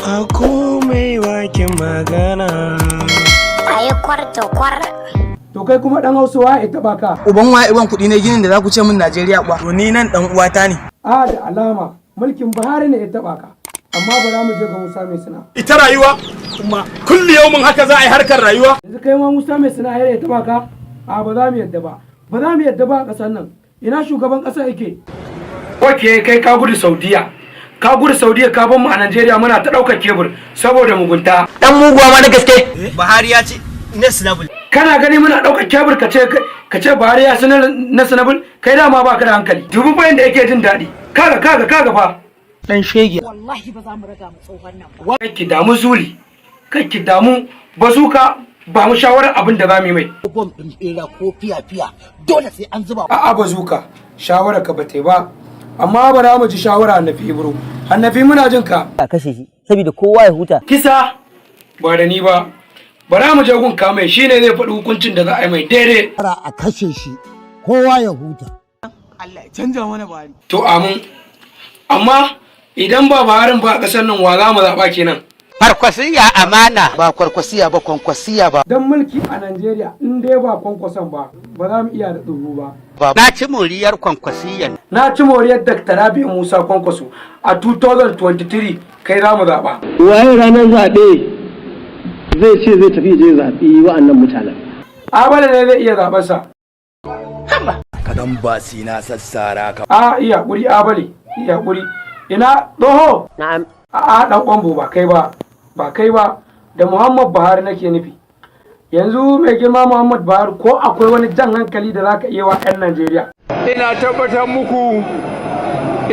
A komai bakin magana. A yi kwarto kwar. To, kai kuma dan Hausa, wa ya taba ka? Uban waye ban kuɗi na ginin da za ku ce min Najeriya kuwa? To, ni nan dan uwata ne. A da alama mulkin Buhari ne ya taba ka. Amma ba za mu je ga Musa mai suna. Ita rayuwa kuma kulli yaumin haka za a yi harkar rayuwa. Yanzu kai ma Musa mai suna ya taba ka? A ba za mu yadda ba. Ba za mu yadda ba a ƙasar nan. Ina shugaban ƙasa yake? Ok, kai ka gudu Saudiya. Ka gudu Saudiya ka bar mu a Najeriya muna ta ɗaukar kebur saboda mugunta. Dan muguwa ma na gaske. Buhari ya ce next level. Kana gani muna ɗaukar kebur, ka ce Buhari ya sanar na sanabul. Kai dama ba ka da hankali. Dubi fa yanda yake jin daɗi. Kaga, kaga, kaga fa. Dan shege. Wallahi ba za mu raga mu tsohon nan ba. Kai ki damu, Zuli. Kai ki damu, Bazuka, ba mu shawarar abin da za mu yi mai. Bom ɗin bera ko fiya-fiya, dole sai an zuba. A'a Bazuka, shawara ka bata yi ba. Amma ba za mu ji shawara Annabi Ibro. Annabi, muna jin ka. A kashe shi saboda kowa ya huta. Kisa ba da ni ba. Bara mu je gun kame, shine zai faɗi hukuncin da za a yi mai daidai. A kashe shi, kowa ya huta. Allah ya canja mana Buhari. To, amin. Amma idan ba Buharin ba a ƙasar nan, wa za mu zaɓa kenan? Kwarkwasiya amana. Ba kwarkwasiya ba, kwankwasiya ba. Dan mulki a Najeriya, in dai ba Kwankwason ba, ba za mu iya da tsoro ba. Na ci moriyar kwankwasiyan. Na ci moriyar Dr. Rabi'u Musa Kwankwaso a 2023, kai za mu zaɓa. Waye ranar zaɓe zai ce zai tafi je zaɓi wa'annan mutanen? Abala ne zai iya zaɓar sa. Kadan ba na sassara ka. A iya haƙuri, Abale, iya haƙuri. Ina tsoho? Na'am. A'a, dan kwambo, ba kai ba. Ba kai ba, da Muhammad Buhari nake nufi. Yanzu mai girma Muhammad Buhari, ko akwai wani jan hankali da zaka iya wa 'yan Najeriya? Ina tabbatar muku,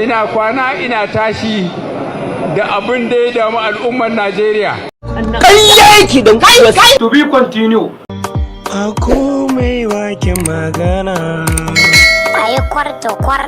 ina kwana ina tashi da abin da ya damu al'ummar Najeriya. Kai yake don kai. To be continue. A komai bakin magana. A yi kwarto kwar.